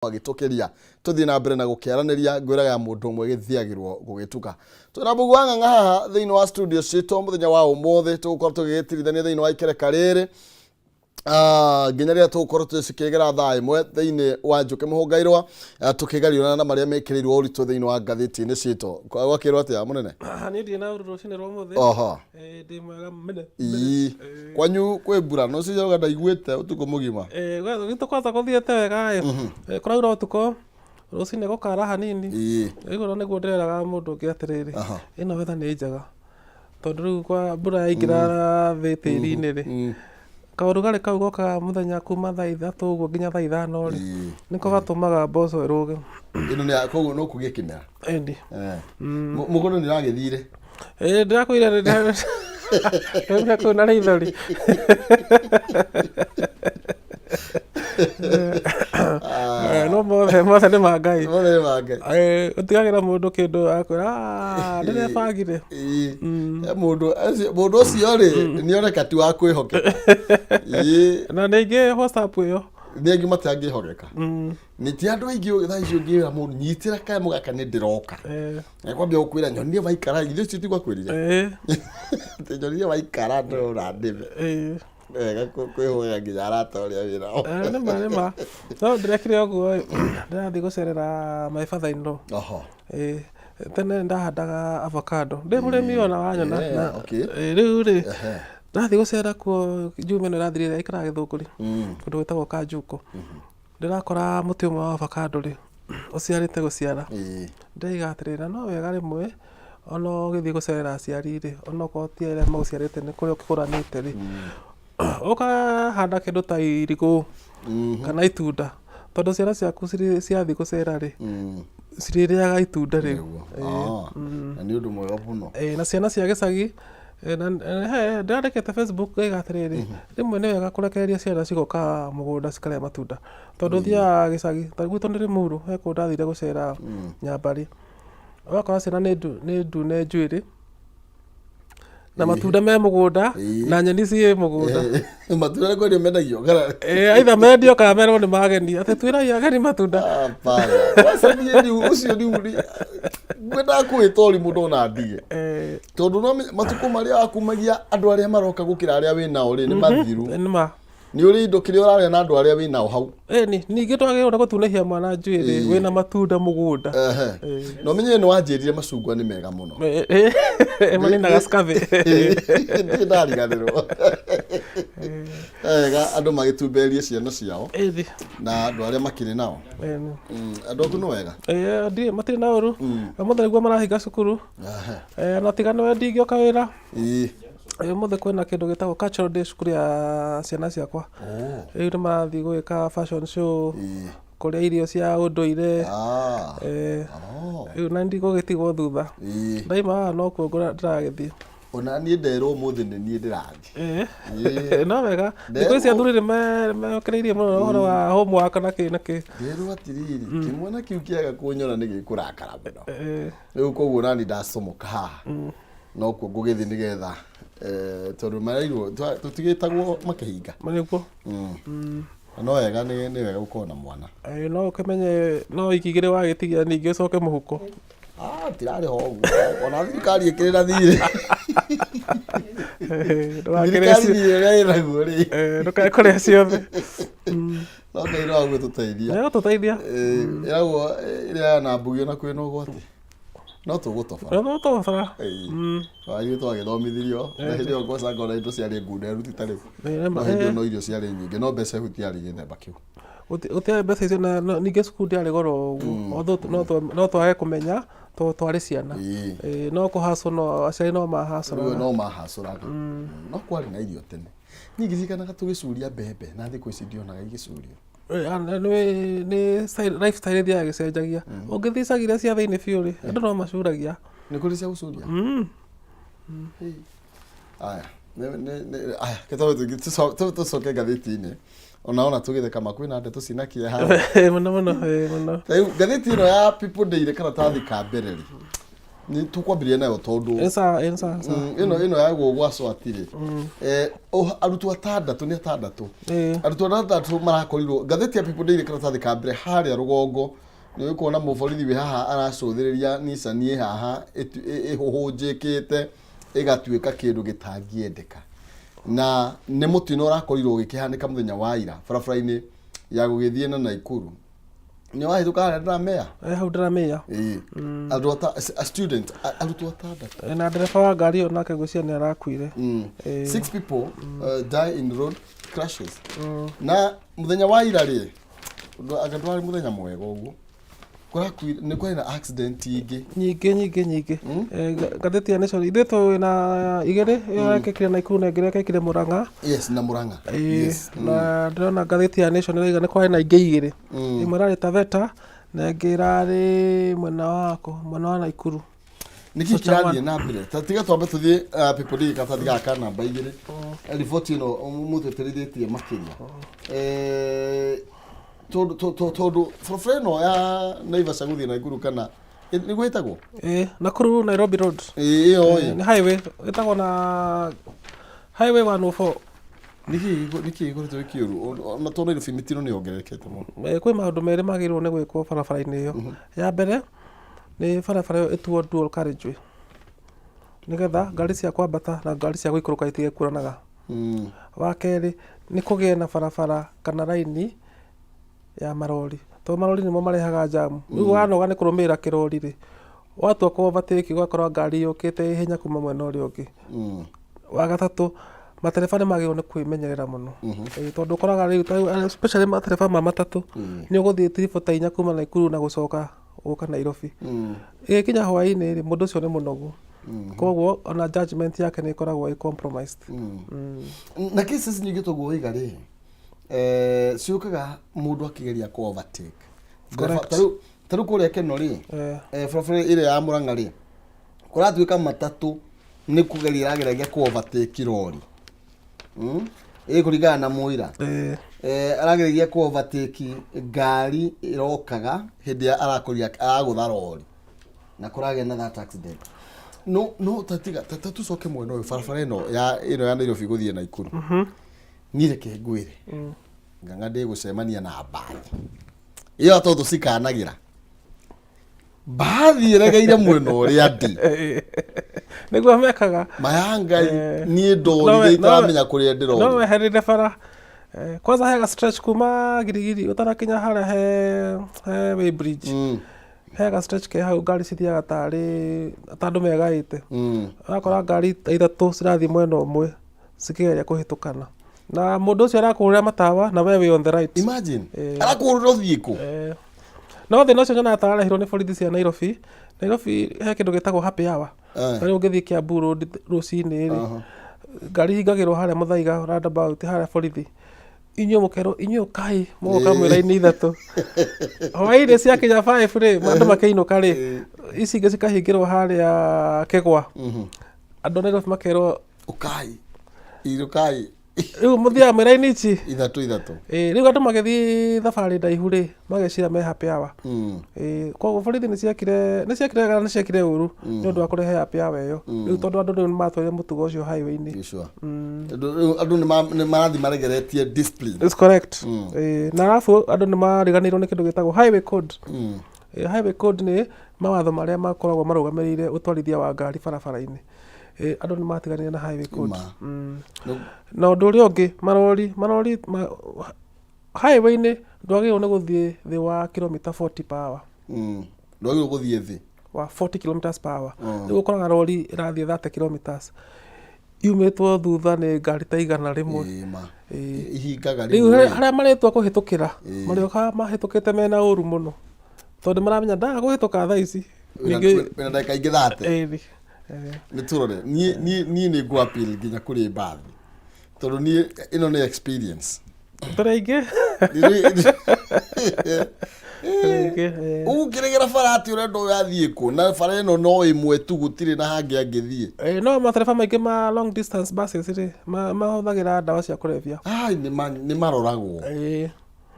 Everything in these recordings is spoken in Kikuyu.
Agĩtũkĩria tũthiĩ na mbere na gũkĩaranĩria. Ngwĩraga ya mũndũ ũmwe gĩthiagĩrwo gũgĩtuka. Twĩna Mbugu wa Ng'ang'a haha thĩinĩ wa studio citũ mũthenya wa ũmũthĩ, tũgũkorwo tũgĩgĩtirithania thĩinĩ wa ikereka rĩrĩ nginya rĩrĩa tũgũkorwo tũcikĩgera thaa 1 thĩinĩ wa Njũkĩ Mũhũngairwa, tũkĩgariũrana na marĩa mekĩrĩirwo ũritũ thĩinĩ wa ngathĩti-inĩ citũ. Gwakĩrwo atĩa, mũnene? Niĩ ndirĩ na ũru rũcinĩ rwa ũmũthĩ. Oho. Ndĩ mwega mene. Ii. Kwanyu kwĩ mbura no cio ndaiguĩte ũtukũ mũgima? Gwitũ kwanza gũthiĩte wega ĩ. Kũraura ũtukũ, rũcinĩ gũkara hanini. Rĩu ona nĩguo ndĩreraga mũndũ ũngĩ atĩrĩrĩ, ĩno weather nĩ njega tondũ rĩu kwa mbura yaingĩra thĩ tĩri-inĩ rĩ, kaũrugarĩ kau gokaga mũthenya kuma thaa 3 ũguo nginya thaa 5 rĩ, nĩko gatũmaga mboco ĩrũge. Ĩno nĩ koguo no kũgĩe kĩmera. Ĩni. Mũgũnda nĩ ũragĩthire? Ĩĩ, ndĩrakwĩra ndaumire kũu na rĩithori. No mothe mothe nĩ ma Ngai. Mothe nĩ ma Ngai. Ũtigagĩra mũndũ kĩndũ akwĩra, "Ah, ndĩrebangire." Mũndũ ũcio rĩ, nĩ oneka ti wa kwĩhokeka. Na ningĩ WhatsApp ĩyo. Nĩ angĩ matangĩhokeka. Nĩ ti andũ aingĩ thaa ici ũngĩra mũndũ nyitĩra kanyamũ gaka nĩ ndĩroka. Ekwambia gũkwĩra nyonie waikara, ithuĩ ũcio tiguo akwĩrire? Atĩ nyonie waikara ndũra ndĩme. Wega kwĩhũgĩra nginya arata ũrĩa wĩ nao. Nĩma nĩma. No ndĩrekire ũguo ĩ, ndĩrathiĩ gũcerera my father in law. Ĩĩ, tene ndahandaga avocado. Ndĩ mũrĩmi ona wanyona. Rĩu rĩ, ndathiĩ gũcera kuo Juma ĩno ĩrathirire, aikaraga Gĩthũngũri, kũndũ gwĩtagwo Kanjungu. Ndĩrakora mũtĩ ũmwe wa avocado rĩ, ũciarĩte gũciara. Ndĩroiga atĩrĩrĩ, na no wega rĩmwe ona ũgĩthiĩ gũcerera aciari rĩ, onokorwo ti arĩa magũciarĩte nĩ kũrĩa ũkĩgũranĩte rĩ, ũkahanda kĩndũ ta irigũ kana itunda, tondũ ciana ciaku ciathiĩ gũcera rĩ, cirĩrĩaga itunda rĩu. Nĩguo. Na nĩ ũndũ mwega mũno. Ĩĩ, na ciana cia gĩcagi na he ndĩrandĩkĩte Facebook ngaiga atĩrĩrĩ, rĩmwe nĩ wega kũrekereria ciana cigoka mũgũnda cikarĩa matunda, tondũ ũthiaga gĩcagi, ta gwitũ nĩ Rĩmuru, he kũndũ ndathire gũcera Nyambarĩ, ũgakora ciana nĩ ndune njuĩrĩ, na matunda me mũgũnda, na nyeni ciĩ mũgũnda. Matunda nĩ kwendio mendagio kana? Either mendio kana merwo nĩ mageni, atĩ twĩrai ageni matunda. Hapana. Kwanza niĩ rĩu ũcio rĩu ngwendaga kwĩta ũrimũ ndona ndige. Tondũ no matukũ marĩa wakumagia andũ arĩa maroka gũkĩra arĩa wĩ nao rĩ, nĩ mathiru. Nĩ ma. Nĩ ũrĩ indo kĩrĩa ũrarĩa na andũ arĩa wĩ nao hau. Ĩni, ningĩ twagĩrĩirwo nĩ gũtunĩhia mwana njuĩrĩ wĩna matunda mũgũnda. Na ũmenye nĩ wanjĩrire macungwa nĩ mega mũno. Maninaga scurvy. Ndirĩ ndariganĩrwo. Wega andũ magĩtumberie ciana ciao na andũ arĩa makĩrĩ nao. Andũ aku nĩ wega? Ndirĩ, matirĩ na ũru. Ũmũthĩ nĩguo marahinga cukuru. Na tiga nĩwe ndingĩũka wĩra. Ũmũthĩ kwĩna kĩndũ gĩtagwo cultural day cukuru ya ciana ciakwa. Rĩu nĩ marathiĩ gwĩka fashion show, kũrĩa irio cia ũndũire. Rĩu na ndigũgĩtigwo thutha. Ndaima haha nokuo ndĩragĩthiĩ. Ona niĩ nderwo ũmũthĩ nĩ niĩ ndĩrathiĩ. No wega. Thikũ ici athuri nĩ mekĩrĩirie mũno ũhoro wa homework na kĩ na kĩ. Nderwo atĩrĩrĩ, kĩmwana kĩu kĩaga kũnyona nĩ gĩkũrakara mũno. Rĩu koguo nani ndacomoka haha. Nokuo ngũgĩthiĩ nĩgetha tondũ mareirwo tũtigĩtagwo makĩhinga. Nĩguo. No wega nĩ wega gũkorwo na mwana. No ũkĩmenye no wiki 2 wagĩtigia ningĩ ũcoke mũhuko. Tirarĩ ho ũguo. Ona thirikari ĩkĩrĩ na thirĩ. Thirikari thirĩ ũrĩa ĩnaguo rĩ. Ndũkae kũrĩa ciothe. No Ngai no agũtũteithia. Nĩ agũtũteithia. Ĩragwo ĩrĩa na mbugi ona kwĩna ũgwati. No tũgũtobora. No tũgũtobora. Ithuĩ twagĩthomithirio na hĩndĩ ĩyo ngwaca ngona indo ciarĩ ngunderu ti ta rĩu. No hĩndĩ ĩyo no irio ciarĩ nyingĩ no mbeca gũtiarĩ gĩthemba kĩu. Gũtiarĩ mbeca icio na ningĩ cukuru ndĩarĩ goro ũguo. Although no twage kũmenya tondũ twarĩ ciana. No kũhacwo no aciari no mahacũraga. No mahacũraga. No kwarĩ na irio tene. Niĩ ngĩririkanaga tũgĩcuria mbembe na thikũ ici ndionaga igĩcurio. Nĩ lifestyle ĩthiaga ĩgĩcenjagia. Ũngĩthiĩ icagi iria cia thĩinĩ biũ rĩ, andũ no macuragia. Nĩ kũrĩ cia gũcuria? Aya, aya, tũcoke ngathĩti-inĩ. Ona ona tũgĩtheka ma kwĩna ndeto ciĩna kĩeha. Mũno mũno, mũno. Rĩu ngathĩti ĩno ya People Daily karatathi ka mbere rĩ, Nĩ tũkwambĩrĩria nayo tondũ Ĩ sawa, ĩ sawa, sawa. Ĩno ya gwa Swati rĩ, arutwo atandatũ, nĩ atandatũ, arutwo atandatũ marakorirwo. Ngathĩti ya People Daily, karatathi ka mbere harĩa rũgongo, nĩ ũkuona mũborithi wĩ haha aracũthĩrĩria Nissan ĩ haha ĩhũhũnjĩkĩte ĩgatuĩka kĩndũ gĩtangĩendeka, na nĩ mũtino ũrakorirwo ũgĩkĩhanĩka mũthenya wa ira barabara-inĩ ya gũgĩthiĩ na Naikuru. Nĩ wahĩtũka harĩa ndĩramea. Hau ndĩramĩa. Ĩĩ. Andũ ata a student arutwo atandatũ. Na ndereba wa ngari ĩyo nake ngwĩciria nĩ arakuire. Six people die in road crashes. Na mũthenya wa ira rĩ, anga ndwarĩ mũthenya mwega ũguo, kũrakuire, nĩ kwarĩ na accident ingĩ. Nyingĩ, nyingĩ, nyingĩ. Ngathĩti ya Nation, ithuĩ twĩ na igĩrĩ, ĩyo yekĩkire Naikuru na ĩngĩ yekĩkire Murang'a. Yes, na Murang'a. Na ndĩrona ngathĩti ya Nation ĩrauga nĩ kwarĩ na ingĩ igĩrĩ, ĩmwe ĩrarĩ Taveta na ĩngĩ ĩrarĩ mwena wa kũ, mwena wa Naikuru. Nĩkĩ kĩrathiĩ na mbere? Ta tiga twambe tũthiĩ People Daily, karatathi gaka ka namba 2. Riboti ĩno mũtũtĩrithĩtie makĩria. Tondũ barabara ĩno ya Naivasha gũthiĩ Naikuru, kana nĩguo ĩtagwo? Ĩĩ, Nakuru Nairobi Road. Ĩĩ, ĩyo ĩ. Nĩ highway ĩtagwo na Highway 104. Nĩkĩ gĩkoretwo gĩ kĩũru ona tondũ Nairobi mĩtino nĩ yongererekete mũno? Kwĩ maũndũ merĩ magĩrĩirwo nĩ gwĩkwo barabara-inĩ ĩyo. Ya mbere nĩ barabara ĩyo ĩtuo dual carriageway, nĩgetha ngari cia kwambata na ngari cia gũikũrũka itigekũranaga. Wa kerĩ nĩ kũgĩe na barabara kana raini ya marori, tondũ marori nĩmo marehaga njamu. Rĩu wanoga nĩ kũrũmĩrĩra kĩrori rĩ, watua kũ overtake ũgakora ngari yũkĩte ihenya kuma mwena ũrĩa ũngĩ. Wa gatatũ, matereba nĩ magĩrĩirwo nĩ kwĩmenyerera mũno. Ĩĩ, tondũ ũkoraga rĩu ta rĩu especially matereba ma matatũ, nĩ ũgũthiĩ tiribũ ta 4 kuma Naikuru na gũcoka gũka Nairobi. Ĩgĩkinya hwaĩ-inĩ rĩ, mũndũ ũcio nĩ mũnogu, koguo ona judgment yake nĩ ĩkoragwo ĩ compromised. Na cases nyingĩ toguo waiga rĩ, ciũkaga mũndũ akĩgeria kũ overtake. Correct. Ta rĩu kũrĩa Keno rĩ, barabara ĩrĩa ya Murang'a rĩ, kũratuĩka matatũ nĩ kũgeria ĩrageragia kũ overtake rori. Ĩ kũringana na mũira, arageragia kũ overtake ngari ĩrokaga hĩndĩ ĩrĩa arakoria aragũtha rori na kũragĩa na that accident. No tatiga ta tucoke mwena ũyũ, barabara ĩno ya ĩno ya Nairobi gũthiĩ Naikuru. Niĩ reke ngwĩre, nganga ndĩ gũcemania na mbathi ĩyo tondũ cikanagĩra mbathi ĩregeire mwena ũrĩa ndĩ. Nĩguo mekaga. Maya Ngai. Niĩ ndorire itaramenya kũrĩa No ndĩrorire. Weherire bara. Kwanza hega stretch kuma Girigiri ũtanakinya harĩa he weighbridge. Hega stretch ke hau, ngari cithiaga tarĩ ta andũ megaĩte. Ũrakora ngari ta ithatũ cirathiĩ mwena ũmwe cikĩgeria kũhĩtũkana, na mũndũ ũcio arakũhũrĩra matawa na we wĩ on the right. Imagine, arakũhũrĩra ũthiĩ kũ? No thĩna ũcio nyonaga tararehirwo nĩ borithi cia Nairobi. Nairobi he kĩndũ gĩtagwo happy hour. Ta rĩu ũngĩthiĩ Kiambu Road rũcinĩ rĩ, ngari ihingagĩrwo harĩa Mũthaiga roundabout harĩa borithi. Inyuĩ mũkerwo inyuĩ ũkai, mũgoka mwĩ raini ithatũ. Hwaĩ-inĩ ciakinya 5 rĩ, andũ makĩinũka rĩ, ici ingĩ cikahingĩrwo harĩa Kĩgwa. Andũ a Nairobi makerwo ũkai, irũkai. Rĩu mũthiaga mwĩ raini ici ithatũ ithatũ. Ĩĩ, rĩu andũ magĩthiĩ thabarĩ ndaihu rĩ, mageciria me happy hour. Ĩĩ, koguo borithi nĩ ciekire wega na nĩ ciekire ũru nĩ ũndũ wa kũrehe happy hour ĩyo. Rĩu tondũ andũ rĩu nĩ matwarire mũtugo ũcio highway-inĩ. Sure. Rĩu andũ nĩ marathiĩ maregeretie discipline. It's correct. Ĩĩ, na arabu andũ nĩ mariganĩirwo nĩ kĩndũ gĩtagwo highway code. Ĩĩ, highway code nĩ mawatho marĩa makoragwo marũgamĩrĩire ũtwarithia wa ngari barabara-inĩ. Ĩĩ, andũ nĩ matiganire na highway code. Ma. Na ũndũ ũrĩa ũngĩ, marori highway-inĩ ndwagĩrĩirwo nĩ gũthiĩ thĩ wa kilomita 40 per hour. Ndwagĩrĩirwo gũthiĩ thĩ wa 40 kilometers per hour. Rĩu ũkoraga rori ĩrathiĩ 30 kilometers yumĩtwo thutha nĩ ngari ta 100. Ĩĩ, ma. Ĩĩ. Ihingaga rĩu rĩmwe. Harĩa marĩtua kũhĩtũkĩra, marĩũkaga mahĩtũkĩte mena ũru mũno, tondũ maramenya ndaga kũhĩtũka thaa ici ningĩ. Wĩna ndagĩka ingĩ 30. Ĩĩ. Nĩ tũrore. Niĩ nĩ ngũ appeal nginya kũrĩ mbathi, tondũ niĩ ĩno nĩ experience. Tũrĩ aingĩ, tũrĩ aingĩ. Ũgũkĩregera bara atĩ ũrenda ũyũ athiĩ kũ, na bara ĩno no ĩmwe tu, gũtirĩ na hangĩ angĩthiĩ. Ĩĩ, no matereba maingĩ ma long distance buses rĩ, mahũthagĩra ndawa cia kũrebia. Ai, nĩ maroragwo. Ĩĩ.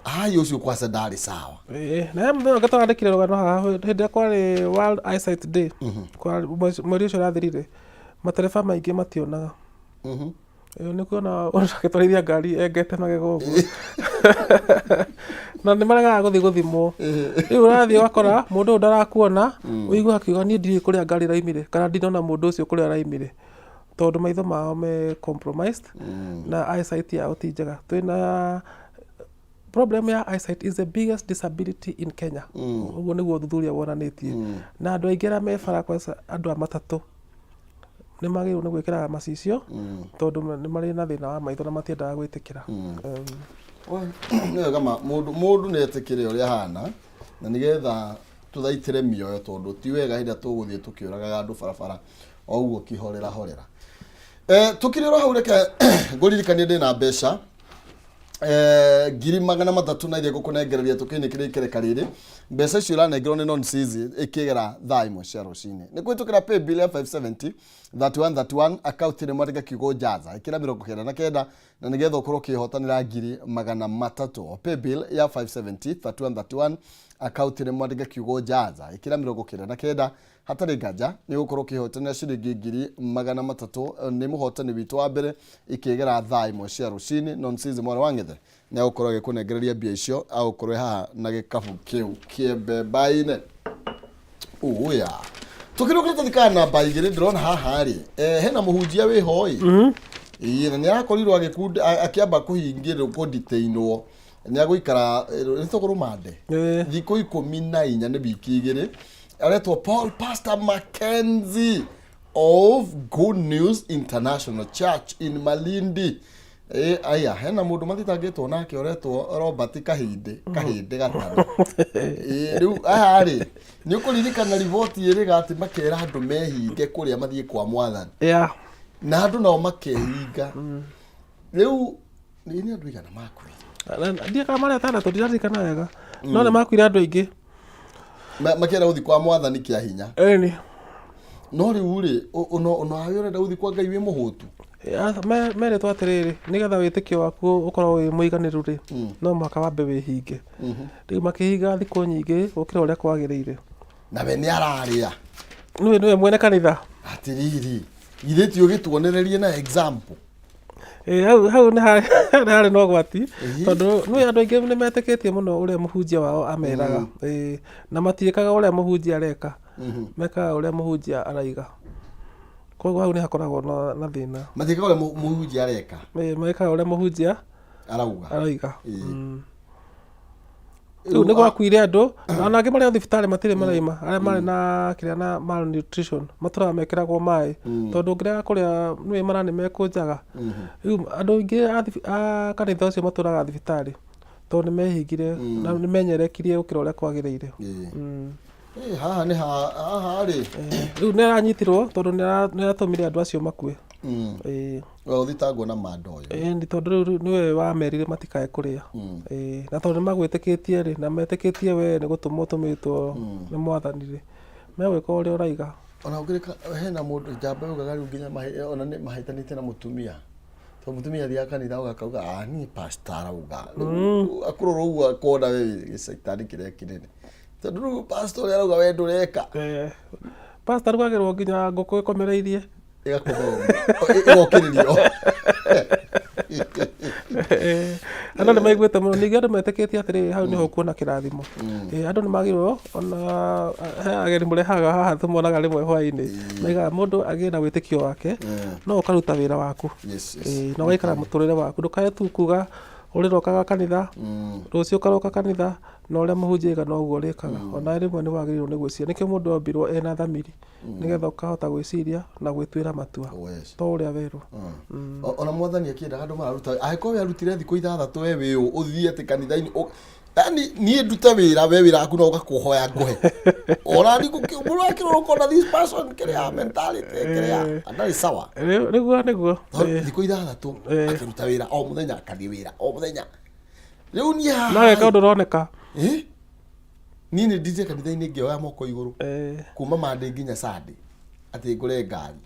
Ai, ũcio kwaca ndarĩ sawa. Ĩĩ, na he mũthenya ũngĩ tũrandĩkire rũgano haha hĩndĩ ĩrĩa kwarĩ World Eyesight Day, mweri ũcio ũrathirire, matereba maingĩ mationaga. Ĩĩ, nĩ kuona agĩtwarithia ngari engete magego ũguo na nĩ maregaga gũthiĩ gũthimwo. Rĩu ũrathiĩ ũgakora mũndũ ũyũ ndarakuona, ũigua akiuga niĩ ndiũĩ kũrĩa ngari ĩraumire kana ndinona mũndũ ũcio kũrĩa araumire, tondũ maitho mao me compromised na eyesight yao ti njega. Twĩna problem ya eyesight is the biggest disability in Kenya. Ũguo nĩguo ũthuthuria wonanĩtie. Na andũ aingĩ arĩa me bara kwanza andũ a matatũ nĩ magĩrĩirwo nĩ gwĩkĩraga macicio tondũ nĩ marĩ na thĩna wa maitho na matiendaga gwĩtĩkĩra. Nĩ wega ma mũndũ nĩ etĩkĩre ũrĩa ahana na nĩgetha tũthaitĩre mĩoyo, tondũ ti wega hĩndĩ ĩrĩa tũgũthiĩ tũkĩũragaga andũ barabara o ũguo kĩhorera horera. Tũkĩrĩ oro hau, reke ngũririkanie ndĩna mbeca 300,000 na iria ngũkũnengereria tũkĩinĩkĩria ikereka rĩrĩ. Mbeca icio ũranengerwo nĩ Nonsizi ĩkĩgera thaa 1 cia rũcinĩ, nĩ kũhĩtũkĩra paybill ya 570 3131, akaunti nĩ mwandĩke kiugo Jaza, ĩkĩra 99 na nĩgetha ũkorwo ũkĩhotanĩra 300,000. Paybill ya 570 3131, akaunti nĩ mwandĩke kiugo Jaza, ĩkĩra 99. Hatarĩ nganja nĩ ũgũkorwo ũkĩhotanĩra ciringi 300,000. Nĩ mũhotani witũ wa mbere ikĩgera thaa 1 cia rũcinĩ. Nonsizi mwarĩ wa Ng'ethe nĩ agũkorwo agĩkũnengereria mbia icio, agũkorwo haha na gĩkabu kĩu kĩembemba-inĩ. Ũya tũkĩrĩ karatathi ka namba 2 ndĩrona haha rĩ, hena mũhunjia wĩho ĩ. Ĩĩ, na nĩ arakorirwo akĩamba kũhingĩrwo, kũnditainwo, nĩ agũikara nĩ rũmande thikũ 14, nĩ wiki 2. Aretwo Paul Pastor Mackenzie of Good News International Church in Malindi. Aya, hena mũndũ mathitangĩtwo nake ũretwo Robert Kahinde Kahinde Gatano. Rĩu aya rĩ, nĩ ũkũririkana riboti ĩrĩga atĩ makera andũ mehinge kũrĩa mathiĩ kwa mwathani na andũ nao makehinga. Rĩu nĩ andũ igana makuire? Ndiĩ kana marĩ atandatũ, ndiraririkana wega, no nĩ makuire andũ aingĩ. Makĩenda gũthiĩ kwa mwathani kĩa hinya. Ĩni. No rĩu rĩ, ona we ũrenda gũthiĩ kwa Ngai wĩ mũhũtu. Merĩtwo atĩrĩrĩ, nĩgetha wĩtĩkio waku ũkorwo wĩ mũiganĩru rĩ, no mũhaka wambe wĩhinge. Rĩu makĩhinga thikũ nyingĩ gũkĩra ũrĩa kwagĩrĩire. Na we nĩ ararĩa. Nĩwe mwene kanitha. Atĩrĩrĩ, githĩ ti ũgĩtuonererie na example? Ĩĩ, hau nĩ harĩ na ũgwati, tondũ nĩ andũ aingĩ nĩ metĩkĩtie mũno ũrĩa mũhunjia wao ameraga. Ĩĩ, na matiĩkaga ũrĩa mũhunjia areka, mekaga ũrĩa mũhunjia araiga. Koguo hau nĩ hakoragwo na thĩna. Matiĩkaga ũrĩa mũhunjia areka. Ĩĩ, mekaga ũrĩa mũhunjia arauga. Araiga. Rĩu nĩ gwakuire andũ, na ona angĩ marĩ o thibitarĩ matirĩ maraima, arĩa marĩ na kĩrĩa na malnutrition, matũraga mekĩragwo maĩ, tondũ ũngĩrega kũrĩa nĩũĩ mara nĩ mekũnjaga. Rĩu andũ aingĩ a kanitha ũcio matũraga thibitarĩ tondũ nĩ mehingire na nĩ menyerekirie gũkĩra ũrĩa kwagĩrĩire. Haha nĩ haha rĩ. Rĩu nĩ aranyitirwo tondũ nĩ aratũmire andũ acio makue. Ĩĩ. We ũthitangwo na manda ũyũ. Ĩĩ, nĩ tondũ rĩu nĩwe wamerire matikae kũrĩa. Ĩĩ, na tondũ nĩ magwĩtĩkĩtie rĩ, na metĩkĩtie we nĩ gũtũmwo ũtũmĩtwo nĩ mwathani rĩ, megwĩka ũrĩa ũraiga. Ona ũngĩrĩka hena mũndũ njamba yugaga rĩu nginya ona nĩ mahĩtanĩtie na mũtumia, tondũ mũtumia athiaga kanitha ũgakauga, ah, niĩ pastor arauga. Rĩu akũrora ũguo akona we wĩ gĩcaitani kĩrĩa kĩnene, tondũ rĩu pastor ũrĩa arauga we ndũreka. Pastor arugagĩrwo nginya ngũkũ ĩkomereirie. Ĩgakomerwo, ĩgokĩrĩrio. Andũ nĩ maiguĩte mũno. Ningĩ andũ metĩkĩtie atĩrĩrĩ, hau nĩho ũkuona kĩrathimo. Andũ nĩ magĩrĩirwo, ona he ageni mũrehaga haha tũmonaga rĩmwe hwaĩ-inĩ, maigaga mũndũ agĩe na wĩtĩkio wake, no ũkaruta wĩra waku. Na ũgaikara mũtũrĩre waku, ndũkae tu kuga ũrĩrokaga kanitha, rũciũ ũkaroka kanitha, na ũrĩa mũhunjia aiga noguo ũrĩkaga. Ona rĩmwe nĩ wagĩrĩirwo nĩ gwĩciria, nĩkĩo mũndũ ombirwo ena thamiri, nĩgetha ũkahota gwĩciria na gwĩtuĩra matua, to ũrĩa werwo. Ona mwathani akĩendaga andũ mararuta, angĩkorwo we arutire thikũ 6 we wĩ ũ ũthiĩ atĩ kanitha-inĩ, yani niĩ ndute wĩra, we wĩra waku no ũgakũhoya ngũhe ona ni mũndũ akĩrora ũkona this person kĩrĩa mentality kĩrĩa ndarĩ sawa. Nĩguo. Tondũ thikũ 6 akĩruta wĩra o mũthenya, akathiĩ wĩra o mũthenya, rĩu niĩ haha No weka ũndũ ũroneka. Niĩ nĩ ndithiĩ kanitha-inĩ ngĩoya moko igũrũ kuma Monday nginya Sunday atĩ ngũre ngari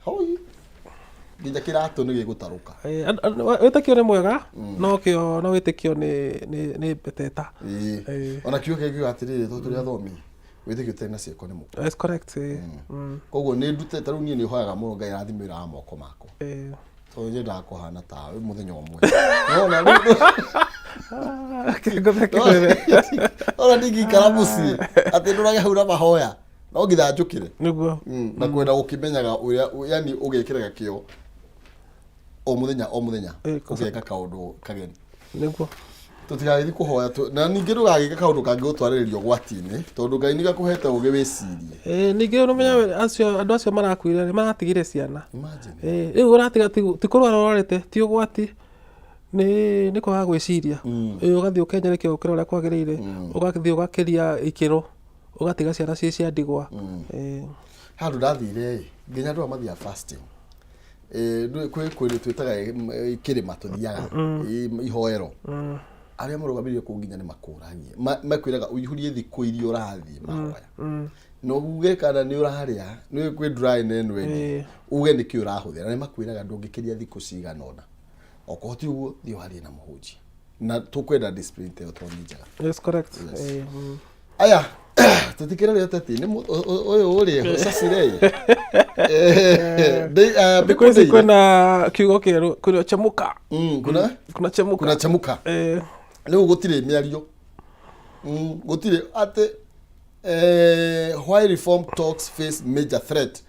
hoi. Nginya kĩratũ nĩ gĩgũtarũka. Wĩtĩkio nĩ mwega, no kĩo no wĩtĩkio nĩ mbeteta. Ona kiugo kĩngĩ kiuga atĩrĩrĩ, tondũ tũrĩ athomi, wĩtĩkio ũtarĩ na ciĩko nĩ mũkuũ. That's correct. Koguo nĩ ndute, ta rĩu niĩ nĩ hoyaga mũno Ngai arathime wĩra wa moko makwa, tondũ nyendaga kũhana tawe mũthenya ũmwe. Nĩwona rĩu Ngũthekerere. Ona ndingĩikara mũciĩ atĩ ndũrage hau na mahoya, no nginya njũkĩre. Nĩguo. Na kwenda gũkĩmenyaga ũrĩa, yani ũgekĩraga kĩo o mũthenya o mũthenya, ũgeka kaũndũ kageni. Tũtigagĩthiĩ kũhoya na ningĩ ndũgagĩke kaũndũ kangĩgũtwarĩrĩria ũgwati-inĩ, tondũ Ngai nĩ akũhete ũgĩ wĩcirie. Ningĩ ũmenye acio andũ acio marakuire nĩ maratigire ciana. Imagine. Rĩu ũratiga ti kũrwara ũrwarĩte, ti ũgwati, nĩ kwaga gwĩciria. Ũgathiĩ ũkenyerekia gũkĩra ũrĩa kwagĩrĩire, ũgathiĩ ũgakĩria ikĩro, ũgatiga ciana ciĩ cia ndigwa. Handũ ndathire ĩ, nginya andũ aya mathiaga fasting. Kwĩ twĩtaga kĩrĩma tũthiaga ihoero, arĩa marũgamĩrĩire kũu nginya nĩ makũragia, makwĩraga ũihũrie thikũ iria ũrathiĩ mahoya, na uge kana nĩ ũrarĩa, nĩ kwĩ dry na ĩno ĩngĩ, uge nĩkĩ ũrahũthĩra, na nĩ makwĩraga ndũngĩkĩria thikũ cigana ũna, okorwo ti ũguo thiĩ warie na mũhunjia, na tũkwenda discipline ta ĩyo tondũ nĩ njega. Yes, correct. Aya, tũtikĩrĩ ũteti nĩ ũyũ ũrĩ cacire Thikũ ici kwĩna kiugo kĩerũ, kwĩna chemuka. Kuna Kuna chemuka. Kuna chemuka. Rĩu gũtirĩ mĩario, gũtirĩ atĩ why reform talks face major threat.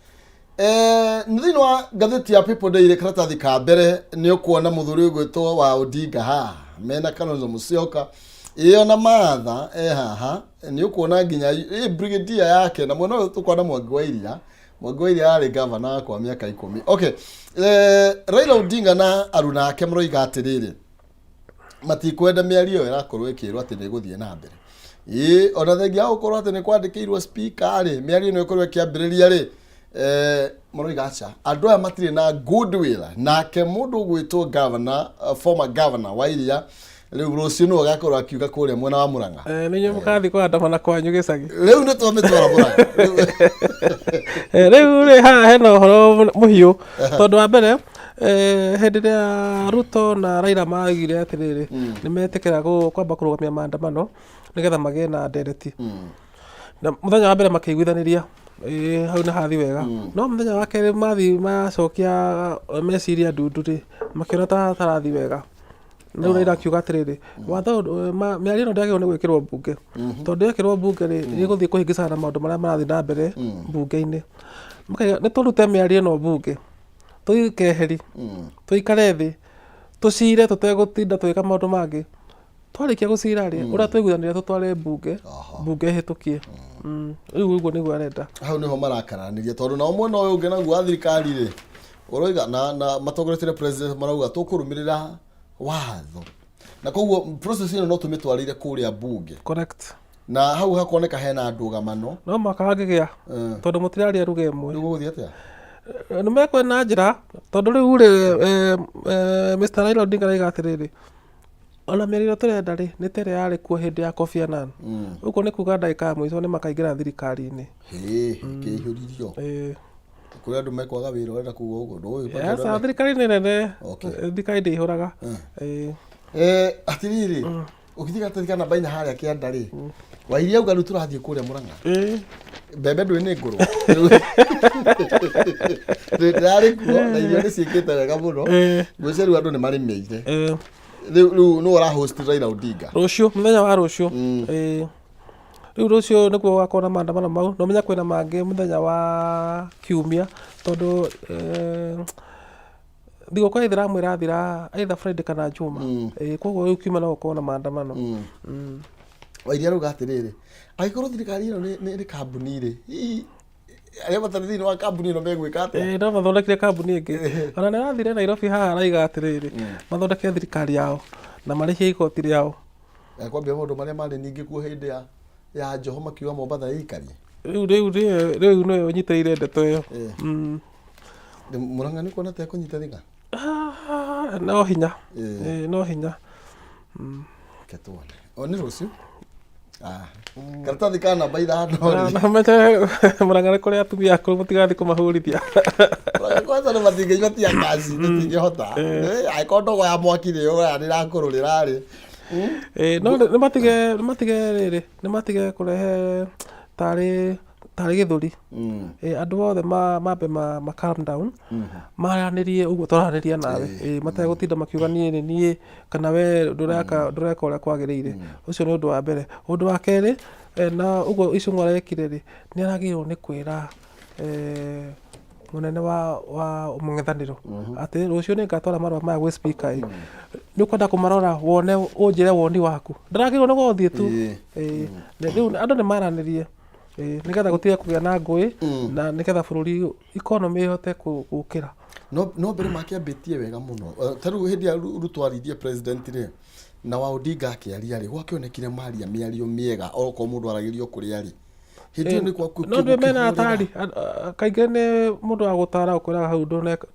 Nĩ thĩinĩ wa ngathĩti ya People Daily, karatathi ka mbere, nĩ ũkuona mũthuri ũgwĩtwo wa Odinga haha mena Kalonzo Musyoka, ĩyo na Martha e haha, nĩ ũkuona nginya brigadier yake, na mwena ũyũ tũkuona Mwangi wa Iria. Mwangi wa Iria arĩ gavana wakwa mĩaka 10. Okay, Raila Odinga na aruna ake maroiga atĩrĩrĩ, matikwenda mĩario ĩyo ĩrakorwo ĩkĩrwo atĩ nĩ ĩgũthiĩ na mbere. Ĩĩ, ona thengia ya gũkorwo atĩ nĩ kwandĩkĩirwo speaker rĩ, mĩario ĩno ĩkorwo ĩkĩambĩrĩria rĩ, maroiga aca, andũ aya matirĩ na goodwill. Nake mũndũ ũgwĩtwo governor, former governor wa Iria, rĩu rũciũ nĩwe ũgakorwo akiuga kũrĩa mwena wa Murang'a. Nĩ inyuĩ mũkathiĩ kũandamana kwanyu gĩcagi. Rĩu nĩ twamĩtwara Murang'a. Rĩu rĩ, haha hena ũhoro mũhiũ, tondũ wa mbere, hĩndĩ ĩrĩa Ruto na Raila maugire atĩrĩrĩ, nĩ metĩkĩra kwamba kũrũgamia maandamano nĩgetha magĩe na ndereti, na mũthenya wa mbere makĩiguithanĩria, hau nĩ hathi wega, no mũthenya wa kerĩ mathi macokia meciria ndundu rĩ, makĩona ta hatarathi wega. Rĩu Raila akiuga atĩrĩrĩ, watho mĩario ĩno ndĩagĩrĩirwo nĩ gwĩkĩrwo mbunge, tondũ yekĩrwo mbunge rĩ, ĩgũthiĩ kũhĩngĩcana na maũndũ marĩa marathiĩ na mbere mbunge-inĩ. Makaiga nĩ tũrute mĩario ĩno mbunge, tũikeheri, tũikare thĩ, tũcire tũtegũtinda tũgĩka maũndũ mangĩ. Twarĩkia gũcira rĩ, ũrĩa twaiguithanĩria tũtware mbunge, mbunge ĩhĩtũkie. Rĩu ũguo nĩguo arenda. Hau nĩho marakaranĩria, tondũ nao mwena ũyũ ũngĩ naguo wa thirikari rĩ, ũroiga na matongoretie na president marauga tũkũrũmĩrĩra watho, na koguo process ĩno no tũmĩtwarĩre kũrĩa mbunge. Correct. Na hau hakoneka hena ndũgamano. No mũhaka hangĩgĩa, tondũ mũtiraria ruga ĩmwe. Rĩu gũgũthiĩ atĩa? Nĩ mekwena njĩra, tondũ rĩu rĩ, Mr. Raila Odinga araiga atĩrĩrĩ, ona mĩario ĩrĩa tũrenda rĩ, nĩ ta ĩrĩa yarĩ kuo hĩndĩ ya Kofi Annan. Ũguo nĩ kuga ndagĩka ya mũico nĩ makaingĩra thirikari-inĩ. Hĩ, kĩihũririo. Kũrĩ andũ mekwaga wĩra, ũrenda kuga ũguo? Ndũĩ. Aca, thirikari nĩ nene. Okay. Thirikari ndĩihũraga. Atiriri, ũgĩthiĩ gatathi ka namba 4 harĩa kĩanda rĩ, Wairia auga rĩu tũrathiĩ kũrĩa Mũrang'a. Mbembe ndũĩ nĩ ngũrũ, ndĩrarĩ kuo na irio nĩ ciĩkĩte wega mũno. Ngwĩciria rĩu andũ nĩ marĩmĩire. Rĩu nĩ ũra host Raila Odinga? Rũciũ, mũthenya wa rũciũ. Rĩu rũciũ nĩkuo gũgakorwo na maandamano mau, na ũmenye kwĩna mangĩ mũthenya wa kiumia, tondũ thigũkũ ya ithĩramu ĩrathira either Friday kana Juma. Koguo rĩu kiumia no gũkorwo na maandamano. Wairia rauga atĩrĩrĩ, angĩkorwo thirikari ĩno nĩ kambuni rĩ, hihi arĩa matarĩ thĩinĩ wa kambuni ĩno megwĩka atĩa? No mathondekire kambuni ĩngĩ. Ona nĩ arathire Nairobi haha araiga atĩrĩrĩ, mathondeke thirikari yao na marĩhie igoti rĩao. Kwambia maũndũ marĩa marĩ ningĩ kuo hĩndĩ ya Joho, makiuga Mombatha ĩikarie. Rĩu nĩwe ũnyitĩrĩire ndeto ĩyo. Mũrang'a nĩ kuona ta ekũnyita thing'a? Ah, no hinya. No hinya. Reke tuone. O nĩ rũciũ. Ah. Karatathi ka namba 5 rĩ. Na menye Mũrang'a nĩ kũrĩ atumia akũrũ, mũtigathiĩ kũmahũrithia. Kwanza nĩ matingĩnyua tear gas tũtingĩhota. Angĩkorwo ndogo ya mwaki nĩ yũraga nĩ ĩrakũrũrĩra rĩ. No nĩ matige nĩ matige rĩrĩ nĩ matige kũrehe tarĩ tarĩ gĩthũri. Andũ othe mambe ma calm down, maranĩrie ũguo tũraranĩria nawe, mategũtinda makiuga niĩ nĩ niĩ kana we ndũreka ndũreka ũrĩa kwagĩrĩire. Ũcio nĩ ũndũ wa mbere. Ũndũ wa kerĩ, na ũguo Icũng'wa arekire rĩ, nĩ aragĩrĩirwo nĩ kwĩra mũnene wa mũng'ethanĩro atĩ rũciũ nĩ ngatwara marũa maya gwĩ speaker ĩ, nĩ ũkwenda kũmarora wone ũnjĩre woni waku. Ndaragĩrĩirwo nĩ gũthiĩ tu. Rĩu andũ nĩ maranĩrie nĩgetha gũtige kũgĩa na ngũĩ na nĩgetha bũrũri economy ĩhote gũkĩra. No mbere makĩambĩtie wega mũno. Ta rĩu hĩndĩ ĩrĩa Ruto aririe president rĩ, na wa Odinga akĩaria rĩ, gwakĩonekire maria mĩario mĩega okorwo mũndũ aragĩrio kũrĩa rĩ. Hĩndĩ ĩyo nĩ kwa No ndwĩ mena atari kaingĩ nĩ mũndũ wa gũtara ũkwĩraga hau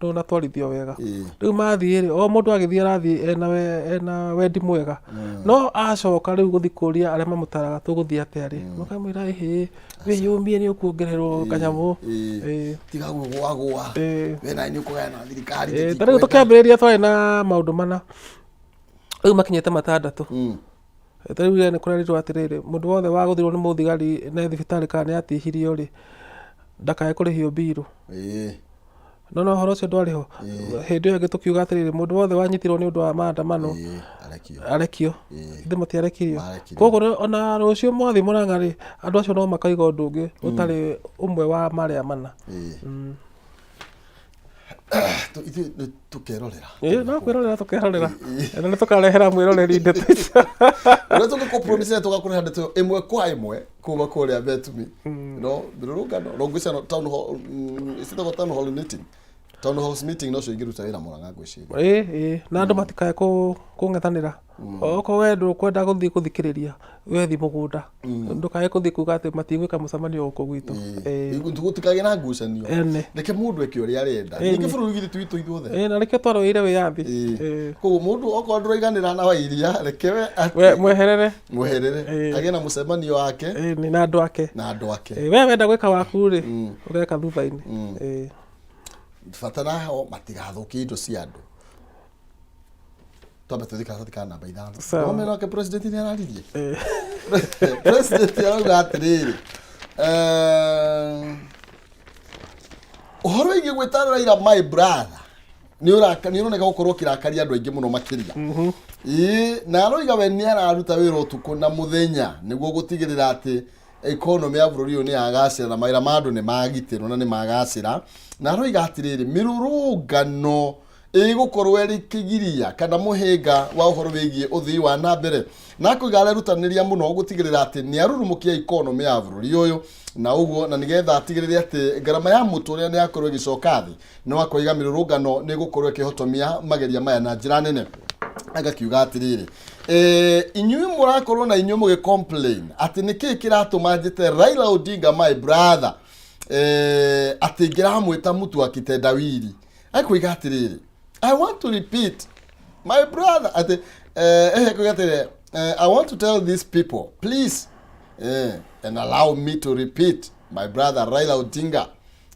ndũnatwarithio wega. Rĩu mathiĩ rĩ, o mũndũ agĩthiĩ arathiĩ ena wendi mwega, no acoka rĩu gũthiĩ kũria arĩa mamũtaraga tũgũthiĩ atĩa rĩ, makamwĩra ĩhĩ wĩyũmie nĩ ũkuongererwo kanyamũ. Tiga gwĩgũagũa, we nawe nĩ ũkũgaya na thirikari. Ta rĩu tũkĩambĩrĩria twarĩ na maũndũ mana, rĩu makinyĩte matandatũ. Ta rĩu nĩ kũrerirwo atĩrĩrĩ, mũndũ wothe wagũthirwo nĩ mũthigari na thibitarĩ kana nĩ atihirio rĩ, ndakae kũrĩhio mbirũ. No no ũhoro ũcio ndwarĩ ho. Hĩndĩ ĩyo ĩngĩ tũkiuga atĩrĩrĩ, mũndũ wothe wanyitirwo nĩ ũndũ wa maandamano arekio. Ithe matiarekirio. Koguo ona rũciũ mwathiĩ Mũrang'a rĩ, andũ acio no makaiga ũndũ ũngĩ ũtarĩ ũmwe wa marĩa mana. Ithuĩ nĩ tũkerorera. Ĩĩ, no kwĩrorera tũkerorera na nĩ tũkarehera mwĩroreri ndeto icio. Ũrĩa tũngĩkũpromise nĩ tũgakũreha ndeto ĩmwe kwa ĩmwe kuma kũrĩa Betumi. No mĩrũrũngano no ngwĩciria town hall, ĩcitagwo town hall meeting, town halls meeting nocio ingĩruta wĩra Mũrang'a ngwĩciria. Ĩĩ, na andũ matikae kũng'ethanĩra. Okorwo we ndũkwenda gũthiĩ gũthikĩrĩria, we thiĩ mũgũnda, ndũkae gũthiĩ kuga atĩ matigwĩka mũcemanio gũkũ gwitũ. Gũtikagĩe na ngucanio. Ene. Reke mũndũ eke ũrĩa arenda. Ningĩ bũrũri githĩ ti witũ ithuothe? Ĩĩ, na nĩkĩo twarũĩire wĩyathi. Koguo mũndũ okorwo ndũraiganĩra na Wairia, reke we We mweherere. Mweherere, agĩe na mũcemanio wake. Ĩĩ, na andũ ake. Na andũ ake. We wenda gwĩka waku rĩ, ũgeka thutha-inĩ. Bata naho matigathũkie indo cia andũ. Twambe tũthiĩ karatathi ka namba 5. Sawa. Wamenya nake president nĩ araririe. President arauga atĩrĩrĩ, ũhoro wĩgiĩ gwĩta Raila my brother nĩ ũroneka gũkorwo ũkĩrakaria andũ aingĩ mũno makĩria. Ĩĩ, na aroiga we nĩ araruta wĩra ũtukũ na mũthenya nĩguo gũtigĩrĩra atĩ economy ya bũrũri ũyũ nĩ yagacĩra na mawĩra ma andũ nĩ magitĩrwo na nĩ magacĩra. Na aroiga atĩrĩrĩ, mĩrũrũngano ĩgũkorwo ĩrĩ kĩgiria kana mũhĩnga wa ũhoro wĩgiĩ ũthii wa na mbere, na akoiga arerutanĩria mũno gũtigĩrĩra atĩ nĩ arurumũkia economy ya bũrũri ũyũ na ũguo na nĩgetha atigĩrĩre atĩ ngarama ya mũtũrĩre nĩ yakorwo ĩgĩcoka thĩ. No akoiga mĩrũrũngano nĩ ĩgũkorwo ĩkĩhotomia mageria maya na njĩra nene. Agakiuga atĩrĩrĩ, inyuĩ mũrakorwo na inyuĩ mũgĩ complain atĩ nĩkĩĩ kĩratũma njĩte Raila Odinga my brother, atĩ ngĩramwĩta mũtu wa kitendawili. Akoiga atĩrĩrĩ, I want to repeat my brother atĩ akoiga atĩrĩrĩ, I want to tell these people please, and allow me to repeat my brother Raila Odinga,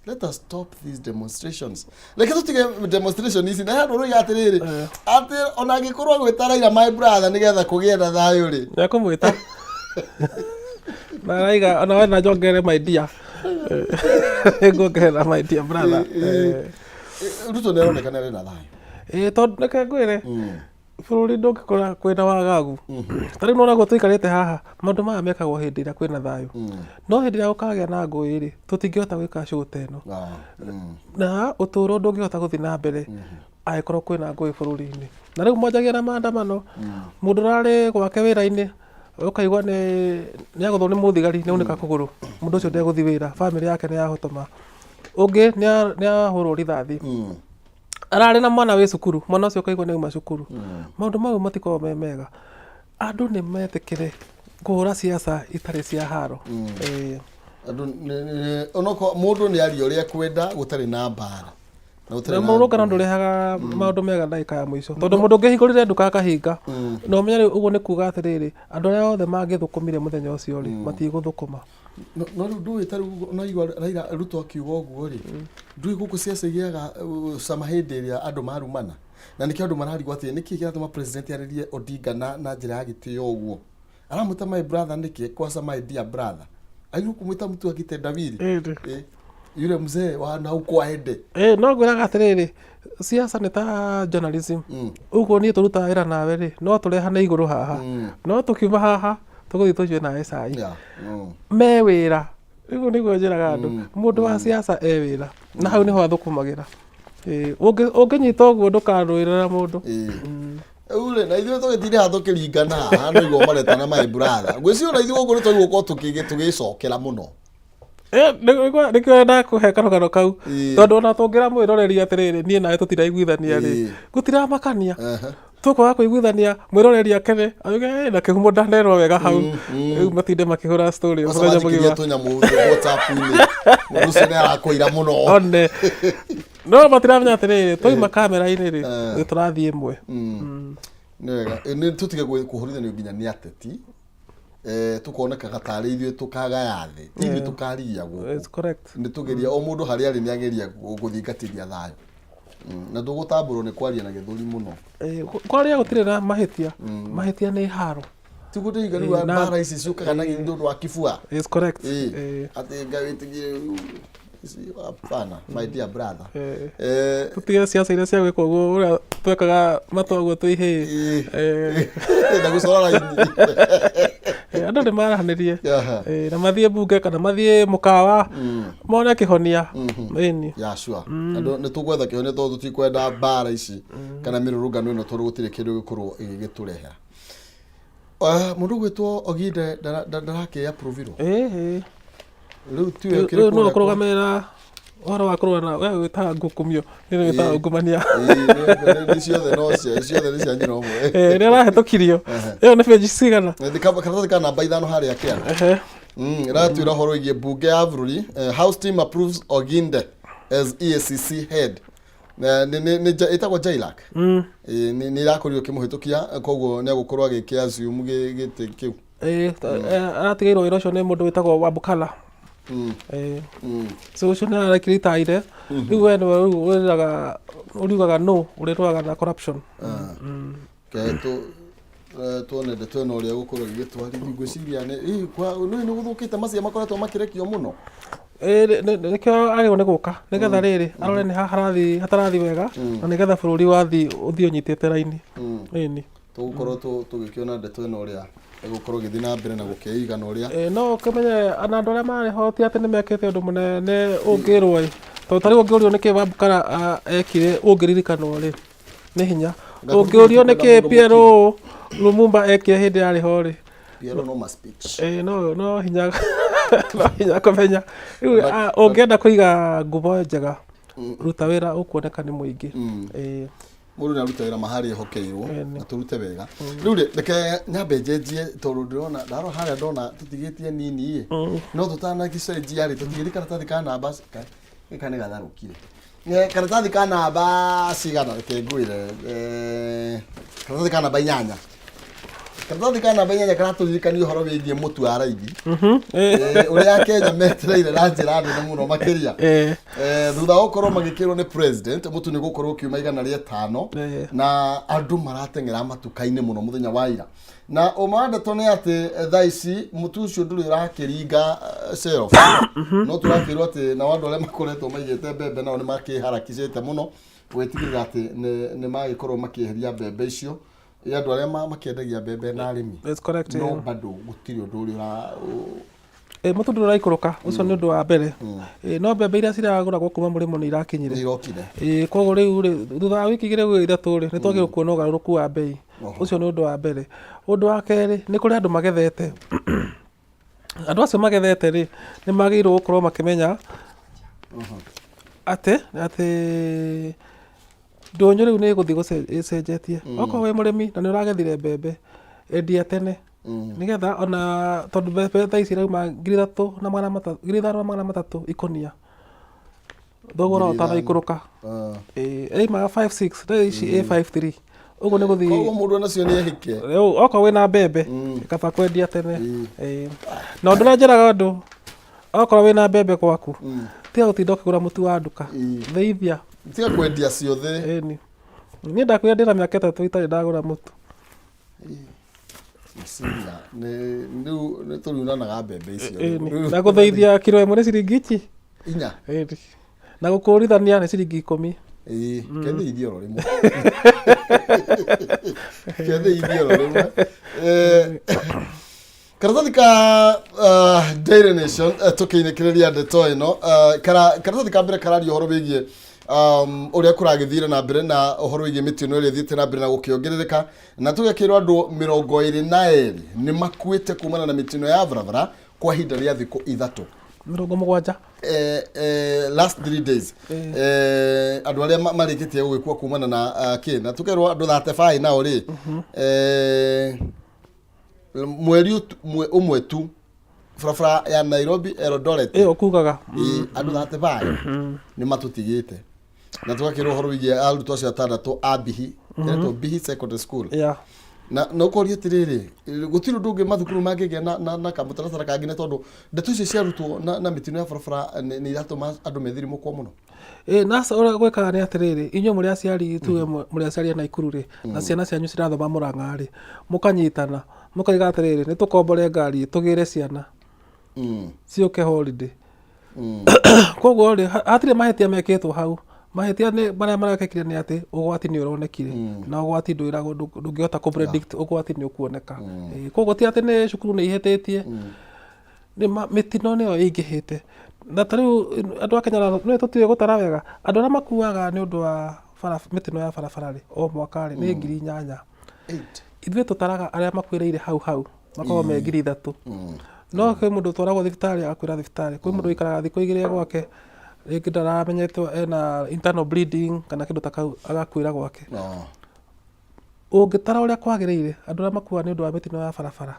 let us stop these demonstrations. Reke tũtige demonstration ici. Na handũ ũroiga atĩrĩrĩ, atĩ ona angĩkorwo agwĩta Raila my brother nĩgetha kũgĩe na thayũ rĩ, Nĩekũmwĩta na araiga ona we na njongerere my dear, nguongerera my dear brother. Ruto nĩ aroneka nĩ arĩ na thayũ. Ĩĩ, tondũ reke ngwĩre, bũrũri ndũngĩkora kwĩna wagagu. Ta rĩu nĩwona ũguo tũikarĩte haha, maũndũ maya mekagwo hĩndĩ ĩrĩa kwĩna thayũ, no hĩndĩ ĩrĩa gũkagĩa na ngũĩ rĩ, tũtingĩhota gwĩka show ta ĩno na ũtũũro ndũngĩhota gũthiĩ na mbere angĩkorwo kwĩna ngũĩ bũrũri-inĩ. Na rĩu mwanjagia na maandamano, mũndũ ũrarĩ gwake wĩra-inĩ ũkaigua nĩ agũthwo nĩ mũthigari nĩ aunĩka kũgũrũ, mũndũ ũcio ndegũthiĩ wĩra, bamĩrĩ yake nĩ yahotoma. Ũngĩ nĩ ahũrwo rithathi, ararĩ na mwana wĩ cukuru, mwana ũcio ũkaigua nĩ auma cukuru. Maũndũ mau matikoragwo me mega. Andũ nĩ metĩkĩre kũhũra ciaca itarĩ cia haro. Andũ onokorwo mũndũ nĩ aria ũrĩa ekwenda gũtarĩ na mbara. Na gũtirĩ Na na mũrũrũngano ndũrehaga maũndũ mega ndagĩka ya mũico tondũ mũndũ ũngĩhingũrire nduka akahinga na ũmenye rĩu ũguo nĩ kuga atĩrĩrĩ andũ arĩa othe mangĩthũkũmire mũthenya ũcio rĩ matigũthũkũma. No no rĩu ndũĩ ta rĩu naigua Raila Ruto akiuga ũguo rĩ, ndũĩ gũkũ ciaca igĩaga cama hĩndĩ ĩrĩa andũ marumana, na nĩkĩo andũ mararigwo atĩ nĩkĩ kĩratũma president arĩrie Odinga na njĩra ya gĩtĩo ũguo. Aramwĩta my brother nĩkĩ kwaca my dear brother. Agĩrĩirwo kũmwĩta mtu akitendawili. Ĩĩ. Eh, yule mzee wa na huko aende. Ĩĩ no ngwĩraga atĩrĩrĩ, siasa nĩ ta journalism. Ũguo niĩ tũrutaga wĩra nawe rĩ, no tũrehane igũrũ haha. No tũkiuma haha, tũgũthiĩ tũnyue nawe cai. Yeah. Me wĩra. Ũguo nĩguo njĩraga andũ. Mũndũ wa siasa e wĩra. Na hau nĩho athũkũmagĩra. Ĩĩ, ũngĩnyita ũguo ndũkarũĩrĩra mũndũ. Ĩĩ. Rĩu rĩ, na ithuĩ tũgĩtinde haha tũkĩringana haha no igua maretana my brother. Ngwĩciria ona ithuĩ gũkũ nĩ twagĩrĩirwo gũkorwo tũgĩcokera mũno. Eh, nĩkĩo ndakũhe karũgano kau Ĩĩ. tondũ ona tũngĩra mwĩroreri atĩrĩrĩ niĩ nawe tũtiraiguithania rĩ Ĩĩ. gũtiramakania tũkwaga kũiguithania mwĩroreri akene auge "Eh, na kĩhumo ndanerwo wega hau rĩu matinde makĩhũra story Kwanza mũthenya wanjikiria mũgima tũnyamũ WhatsApp-inĩ. Mũndũ ũcio nĩ arakũira mũno. one no matiramenya atĩrĩrĩ twauma kamera-inĩ rĩ nĩ tũrathiĩ ĩmwe. Nĩ wega. Nĩ tũtige kũhũrithanio nginya nĩ ateti. Tũkonekaga tarĩ ithuĩ tũkagaya thĩ. Ti ithuĩ tũkaria gũkũ. It's correct. Nĩ tũgeria o mũndũ harĩa arĩ nĩ ageria gũthingatithia thayũ. Na ndũgũtambũrwo nĩ kwaria na gĩthũri mũno. Kwaria gũtirĩ na mahĩtia. Mahĩtia nĩ haro. Tiguo ndĩiga rĩu mbara ici ciũkaga na nĩ ũndũ wa kibua. It's correct. Atĩ Ngai wĩtĩkie ici hapana, my dear brother. Tũtige ciaca iria cia gwĩka ũguo ũrĩa twekaga matua ũguo twĩ ihĩĩ. Na gũcora raini. Andũ nĩ maranĩrie. Na mathiĩ mbunge kana mathiĩ mũkawa mone kĩhonia. Ĩni. Yeah, sure. Andũ nĩ tũgwetha kĩhonia tondũ tũtikwenda mbara ici kana mĩrũrũngano ĩno tondũ gũtirĩ kĩndũ gĩkorwo ĩgĩgĩtũrehera. Mũndũ ũgwĩtwo Oginde ndarakĩ approvirwo. Ĩĩ. Rĩu tiwe ũkĩrĩ Rĩu nũ kũrĩa ũkũrũgamĩrĩra ũhoro wa kũrũa na we wĩtaga ngukumio nĩ wĩtaga ungumania. Ĩĩ, nĩ ciothe no cia ciothe nĩ cia nyina ũmwe. Rĩrĩa ũrahĩtũkirio ĩyo nĩ page cigana? Nĩ karatathi ka namba 5 harĩa kĩanda. Ĩratwĩra ũhoro wĩgiĩ mbunge ya bũrũri. House team approves Oginde as EACC head. Nĩ ĩtagwo Jailak. Nĩ ĩrakorirwo ĩkĩmũhĩtũkia koguo nĩ egũkorwo agĩkĩ assume gĩtĩ kĩu. Aratigĩirwo wĩra ũcio nĩ mũndũ wĩtagwo Wabukala. So ũcio nĩ arakiritaire rĩu we nĩwe rĩu ũrĩraga ũriugaga no ũrĩrũaga na corruption. Tuone ndeto ĩno ũrĩa gũkorwo ĩgĩtwarithia ngwĩciria nĩ nĩ gũthũkĩte macia makoretwo makĩrekio mũno. Nĩkĩo agĩrĩirwo nĩ gũka nĩgetha rĩrĩ arore nĩ ha harathiĩ hatarathi wega na nĩgetha bũrũri wathiĩ ũthiĩ ũnyitĩte raini. Ĩni. Tũgũkorwo tũgĩkĩona ndeto ĩno ũrĩa ĩgũkorwo ĩgĩthiĩ na mbere na gũkĩigana ũrĩa. No ũkĩmenye ona andũ arĩa marĩ ho ti atĩ nĩ mekĩte ũndũ mũnene ũngĩrwo ĩ tondũ ta rĩu ũngĩũrio nĩkĩ Wabukala ekire ũngĩririkanwo rĩ nĩ hinya. Ũngĩũrio nĩkĩ PLO Lumumba ekire hĩndĩ yarĩ ho rĩ PLO no ma speech. No hinya no hinya kũmenya. Rĩu ũngĩenda kũiga ngumo njega ruta wĩra ũkuoneka nĩ mũingĩ. Mũndũ nĩ aruta wĩra ma harĩa ehokeirwo na tũrute wega. Rĩu rĩ reke nyambe njenjie tondũ ndĩrona ndarora harĩa ndona tũtigĩtie nini ĩ no tũtanagĩcenjia rĩ tũtigĩtie karatathi ka namba gĩka nĩ gatharũkire. Karatathi ka namba cigana reke ngwĩre karatathi ka namba 8. Karatathi ka namba 8 karatũririkania ũhoro wĩgiĩ mũtu wa raithi. Ũrĩa Akenya metereire na njĩra nene mũno makĩria. Thutha wa gũkorwo magĩkĩrwo nĩ president mũtu nĩ gũkorwo ũkiuma 105 na andũ marateng'era matuka-inĩ mũno mũthenya wa ira. Na ũma wa ndeto nĩ atĩ thaa ici mũtu ũcio ndũrĩ ũrakĩringa shelf. No tũrakĩrwo atĩ nao andũ arĩa makoretwo maigĩte mbembe nao nĩ makĩharakicĩte mũno gwĩtigĩrĩra atĩ nĩ magĩkorwo makĩeheria mbembe icio. Ya andũ arĩa makĩendagia mbembe na arĩmi. That's correct. No bado gũtirĩ ũndũ ũrĩa Mũtu ndũrĩ ũraikũrũka ũcio nĩ ũndũ wa mbere. No mbembe iria ciragũragwo kuma mũrĩmo nĩ irakinyire. Irokire. Koguo rĩu rĩ thutha wa wiki 2 gũthiĩ 3 rĩ nĩ twagĩrĩirwo kuona ũgarũrũku wa mbei. Ũcio nĩ ũndũ wa mbere. Ũndũ wa kerĩ nĩ kũrĩ andũ magethete. Andũ acio magethete rĩ nĩ magĩrĩirwo gũkorwo makĩmenya atĩ ndũnyũ rĩu nĩ ĩgũthiĩ ĩcenjetie. Okorwo wĩ mũrĩmi na nĩ ũragethire mbembe endia tene nĩgetha ona tondũ mbembe thaa ici irauma 3,300 ikũnia. Thogora Ngiri ithano. ũtanaikũrũka. Ah. Ĩĩ, ĩraimaga 56 rĩu ici ĩ 53 ũguo nĩ gũthiĩ. Koguo mũndũ onacio nĩ ehĩke. Rĩu okorwo wĩna mbembe, kaba kwendia tene. Ĩĩ. Na ũndũ ũrĩa njĩraga andũ, okorwo wĩna mbembe gwaku, tiga gũtinda ũkĩgũra mũtu wa nduka, thĩithia. Tiga kwendia ciothe. Ĩni. Niĩ ndakwĩra ndĩna mĩaka 3 itarĩ ndagũra mũtu. Meciria nĩ rĩu nĩ tũriunanaga mbembe icio. Ĩni. Rĩu- Na gũthĩithia kiro ĩmwe nĩ ciringi ici. 4. Ĩni. Na gũkũrithania nĩ ciringi 10. Ĩĩ, kethĩithie oro rĩmwe. Kethĩithie oro rĩmwe. Karatathi ka Daily Nation, tũkĩinĩkĩrĩria ndeto ĩno, karatathi ka mbere kararia ũhoro wĩgiĩ ũrĩa kũragĩthire na mbere na ũhoro wĩgiĩ mĩtino ĩrĩa ĩthiĩte na mbere na gũkĩongerereka, na tũgekĩrwo andũ 22 nĩ makuĩte kumana na mĩtino ya barabara kwa ihinda rĩa thikũ 3. 70. Last 3 days, andũ arĩa marĩkĩtie gũgĩkua kumana na kĩ, na tũkerwo andũ 35 nao rĩ, mweri ũmwe tu, barabara ya Nairobi Eldoret. Ĩyo kugaga. Ĩ, andũ 35 nĩ matũtigĩte, na tũgakĩrwo ũhoro wĩgiĩ arutwo acio atandatũ a Bihi, ĩretwo Bihi Secondary School. Na ũkoria atĩrĩrĩ, gũtirĩ ũndũ ũngĩ mathukuru mangĩgĩa na kamũtaratara kangĩ, nĩ tondũ ndeto icio cia arutwo na mĩtino ya barabara nĩ iratũma andũ methirimũkwo mũno. Ĩ, na ũrĩa gwĩkaga nĩ atĩrĩrĩ, inyuĩ mũrĩ aciari, tuge mũrĩ aciari a Naikuru rĩ, na ciana cianyu cirathoma Mũrang'a rĩ, mũkanyitana mũkaiga atĩrĩrĩ, nĩ tũkombore ngari tũgĩre ciana ciũke holiday. Koguo rĩ, hatirĩ mahĩtia mekĩtwo hau. Mahĩtia nĩ marĩa marekĩkire nĩ atĩ ũgwati nĩ ũronekire, na ũgwati ndwĩragwo, ndũngĩhota kũ predict ũgwati nĩ ũkuoneka. Ĩ, koguo ti atĩ nĩ cukuru nĩ ihĩtĩtie, nĩ mĩtino nĩyo ĩingĩhĩte. Na ta rĩu andũ a Kenya nĩ tũtiũĩ gũtara wega, andũ arĩa makuaga nĩ ũndũ wa bara, mĩtino ya barabara rĩ, o mwaka rĩ, nĩ 8,000. Eight. Ithuĩ tũtaraga arĩa makuĩrĩire hau hau makoragwo me 3,000. No kwĩ mũndũ ũtwaragwo thibitarĩ agakuĩra thibitarĩ, kwĩ mũndũ ũikaraga thikũ 2 gwake, rĩngĩ ndaramenyetwo ena internal bleeding kana kĩndũ ta kau, agakuĩra gwake. Ũngĩtara ũrĩa kwagĩrĩire, andũ arĩa makuaga nĩ ũndũ wa mĩtino ya barabara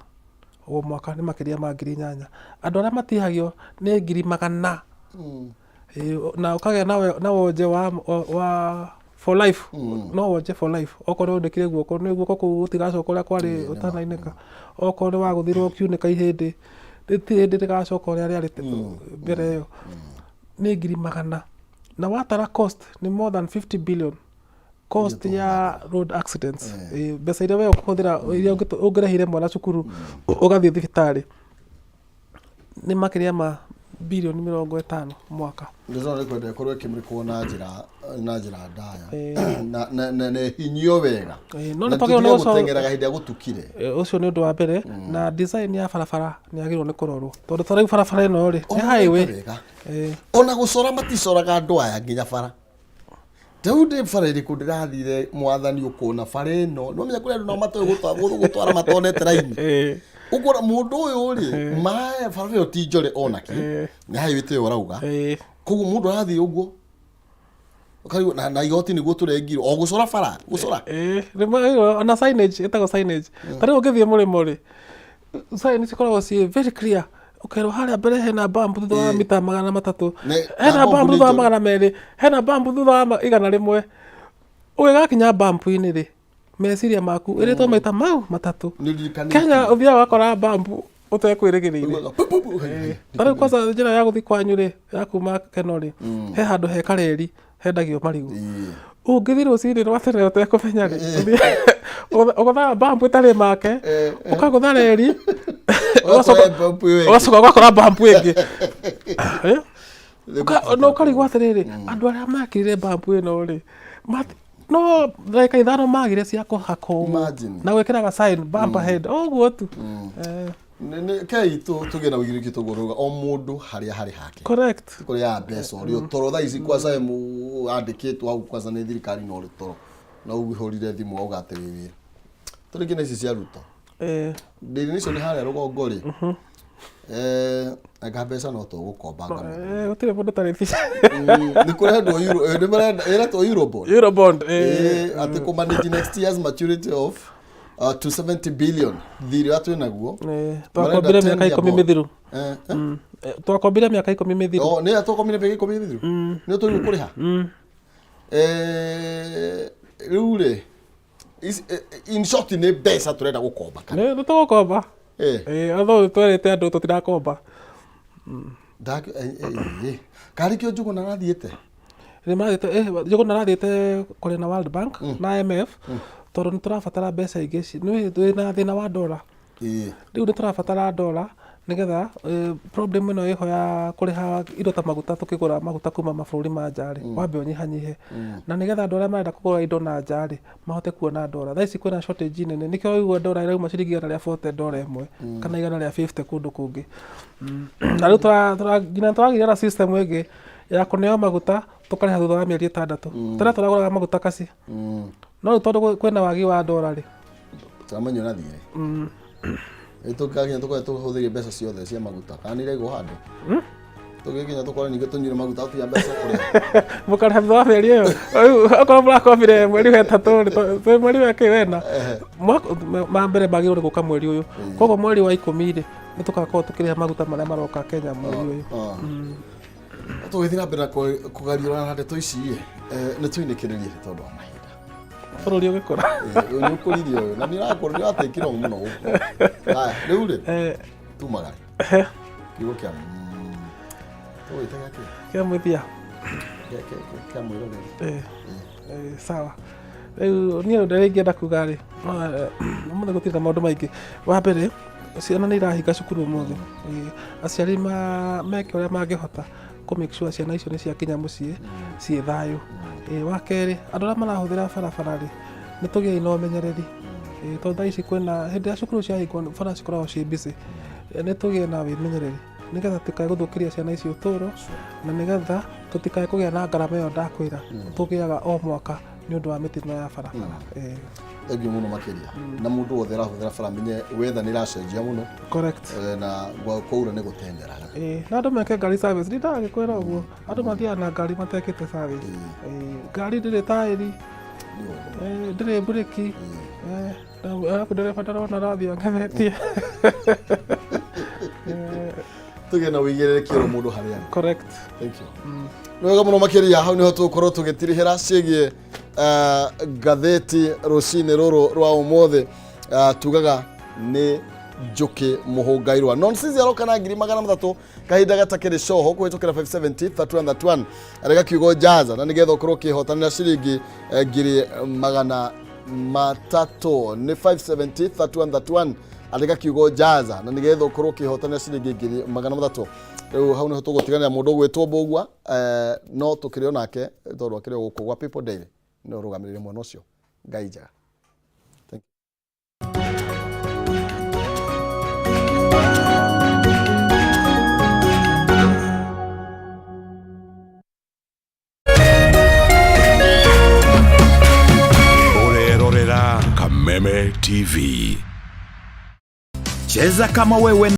o mwaka nĩ makĩria ma 8,000. Andũ arĩa matihagio nĩ 100,000. Ĩ, na ũkagĩa na wonje wa for life, no wonje for life. Okorwo nĩ ũnĩkire guoko, nĩ guoko kũu gũtigacoka ũrĩa kwarĩ ũtanainĩka. Okorwo nĩ wagũthirwo ũkiunĩka ihĩndĩ, rĩtirĩ hĩndĩ rĩgacoka ũrĩa rĩarĩ mbere ĩyo. Nĩ 100,000. Na watara cost nĩ more than 50 billion cost ya road accidents. Ĩ, mbeca iria we ũkũhũthĩra, iria ũngĩrĩhĩire mwana cukuru ũgathiĩ thibitarĩ, nĩ makĩria ma birioni 50 mwaka. Ndĩrona nĩ kwenda ĩkorwo ĩkĩmũrĩkwo na njĩra ndaya na ĩhinyio wega. Ĩ, no na nĩ twagĩrĩirwo nĩ tũtige gũteng'eraga hĩndĩ ĩrĩa gũtukire. Ĩ, ũcio nĩ ũndũ wa mbere, na design ya barabara nĩ yagĩrĩirwo nĩ kũrorwo, tondũ ta rĩu barabara ĩno rĩ, nĩ Ona highway. wega. Ĩ, Ona gũcora maticoraga andũ aya nginya bara. Rĩu ndĩ bara ĩrĩkũ ndĩrathire, mwathani, ũkona bara ĩno nĩwamenya kũrĩ andũ nao matoĩ gũtwara matonete raini. Ũkona mũndũ ũyũ rĩ, maĩ bara ĩyo ti njore onake, nĩ highway ta ĩyo ũrauga. Koguo mũndũ arathiĩ ũguo ũkarigwo na igoti nĩguo tũrengirwo o gũcora bara gũcora. Ĩ, rĩmwe ĩyo, ona signage ĩtagwo signage. Ta rĩu ũngĩthiĩ mũrĩmo rĩ, sign cikoragwo ciĩ very clear, ũkerwo harĩa mbere hena bump thutha wa mita 300, hena na bump bump nĩ thutha wa njũru. 200, hena bump thutha wa 100. Ũgĩgakinya bump-inĩ rĩ, meciria maku ĩrĩtwo maita mau matatũ. Nĩ ũririkanĩtio. Kenya ũthiaga ũgakora bump ũtekwĩrĩgĩrĩire. Ũiguaga pu, pu, pu, hai, hai. Ta rĩu kwanza njĩra ya gũthiĩ kwanyu rĩ, ya kuma Keno rĩ, he handũ he kareri hendagio marigũ. Ũngĩthiĩ rũcinĩ rwa tene ũtekũmenya rĩ, ũgũthaga bump ĩtarĩ make, ũkagũtha reri, Ũgakora bump ĩyo ĩngĩ. ũgacoka ũgakora bump ĩngĩ. Eh? Na ũkarigwo atĩrĩrĩ, andũ arĩa mekĩrire bump ĩno rĩ, no ndagĩka 5 magire cia kũhaka ũguo Imagine. na gwĩkĩraga sign bump ahead o ũguo tu. Kei tũgĩe na ũigĩrĩrĩki tũguo o mũndũ harĩa harĩ hake. Correct. Kũrĩ ya mbeca ũrĩ toro thaa ici kwanza andĩkĩtwo hau kwanza nĩ thirikari no ũrĩ toro na ũhũrire thimũ wauga atĩ wĩ wĩra. Tũrĩngĩ na ici cia Ruto. Daily Nation harĩa rũgongo rĩ, anga mbeca no tũgũkomba ngama. Gũtirĩ mũndũ ũtarĩ mbeca. Nĩ kũrendwo euro, nĩ marenda ĩretwo eurobond. Eurobond. Atĩ kũ manage next year's maturity of 270 billion thirĩ ũrĩa twĩ naguo. Twakombire Marenda mĩaka 10 10 mĩthiru. Eh, eh? Twakombire mĩaka 10 mĩthiru. Oh, nĩ twakombire mĩaka 10 mĩthiru, nĩ tũrĩ kũrĩha. Rĩu rĩ, in short nĩ mbeca tũrenda gũkomba kana? Nĩ tũgũkomba. Although twerĩte andũ tũtirakomba. Karĩ kĩo Njũgũna arathiĩte? Nĩ marathiĩte, Njũgũna arathiĩte kũrĩa na World Bank na IMF, tondũ nĩ tũrabatara mbeca ingĩ. Nĩ twĩna thĩna wa ndora. Rĩu nĩ tũrabatara ndora nĩgetha problem ĩno ĩho ya kũrĩha indo ta maguta, tũkĩgũra maguta kuma mabũrũri ma nja rĩ, wambe ũnyihanyihe, na nĩgetha andũ arĩa marenda kũgũra indo na nja rĩ, mahote kuona ndora. Thaa ici kwĩna shortage nene, nĩkĩo ũraigua ndora ĩrauma ciringi 140 ndora ĩmwe, kana 150 kũndũ kũngĩ. Na rĩu nginya tũragĩra na system ĩngĩ ya kũneo maguta, tũkarĩha thutha wa mĩeri 6. Tene tũragũraga maguta kaci, no rĩu tondũ kwĩna wagi wa ndora rĩ, Tũramenya na thirĩ. Tũkaginya tũkorwo tũhũthĩrie mbeca ciothe cia maguta, kana nĩ iraigwo handũ tũgĩkinya tũkore ningĩ tũnyuire maguta, tũtiga mbeca kũrĩa. Mũkarĩha thutha wa mĩeri ĩyo. Rĩu okorwo mũrakombire mweri wa 3 rĩ, twĩ mweri wa kĩ wena ma mbere magĩrĩirwo nĩ gũka mweri ũyũ, koguo mweri wa 10 rĩ, nĩ tũgakorwo tũkĩrĩha maguta marĩa maroka Kenya mweri ũyũ. Tũgĩthiĩ na mbere na kũgariũrana na ndeto ici ĩ, nĩ tũinĩkĩrĩrie nĩ tondũ wa mahinda. Bũrũri ũgĩkũra. Nĩ ũkũririe ũyũ na nĩ ũrakũra, nĩ ũratĩkire ũũ mũno gũkũ. Haya, rĩu rĩ, tumagare kiugo kĩa tũgwĩta gĩa kĩ? Kĩa mũthia. Kĩa mwĩroreri. Sawa, rĩu niĩ ũndũ ũrĩa ingĩenda kuga rĩ, no, ũmũthĩ gũtirĩ na maũndũ maingĩ. Wa mbere, ciana nĩ irahinga cukuru ũmũthĩ. Aciari meke ũrĩa mangĩhota kũ make sure ciana icio nĩ ciakinya mũciĩ ciĩ thayũ. Wa kerĩ, andũ arĩa marahũthĩra barabara rĩ, nĩ tũgĩei na ũmenyereri. Tondũ thaa ici kwĩna hĩndĩ ĩrĩa cukuru ciahingwo, bara cikoragwo ciĩ busy. Nĩ tũgĩe na wĩmenyereri nĩgetha tũtikae gũthũkĩria ciana ici ũtũũro, na nĩgetha tũtikae kũgĩa na ngarama ĩyo ndakwĩra tũgĩaga o mwaka nĩ ũndũ wa mĩtino ya barabara. Thengiũ mũno makĩria, na mũndũ wothe ũrahũthĩra bara amenye weather nĩ ĩracenjia mũno. Na kwaura nĩ gũteng'eraga. Na andũ meke ngari service, ndindagĩkwĩra ũguo, andũ mathiaga na ngari matekĩte service. Ngari ndĩrĩ taĩri, Nĩ ũndũ. Ndĩrĩ mburĩki, na arabu ndereba ndarona arathiĩ ang'ethetie. Tũgĩe na ũigĩrĩrĩki oro mũndũ harĩa arĩ. Correct. Thank you. Nĩ wega mũno makĩria, hau nĩho tũgũkorwo tũgĩtirihĩra ciĩgiĩ ngathĩti rũcinĩ rũrũ rwa ũmũthĩ. Tugaga nĩ Njũkĩ Mũhũngairwa Nonsizi aroka na 300,000 kahinda gatakĩrĩ coho kũhĩtũkĩra 570 31 31, arega kiugo jaza, na nĩgetha ũkorwo ũkĩhotanĩra ciringi 300,000. Nĩ 570 31 31, andĩka kiugo jaza na nĩgetha ũkorwo ũkĩhotanĩra ciringi 300,000. Rĩu hau nĩho tũgũtiganĩra mũndũ ũgwĩtwo Mbũgua, no tũkĩrĩ onake tondũ akĩrĩ o gũkũ gwa People Daily, nĩ ũrũgamĩrĩire mwena ũcio. Ngai njega. Thank you. Ũrerorera Kameme TV. Cheza kama wewe.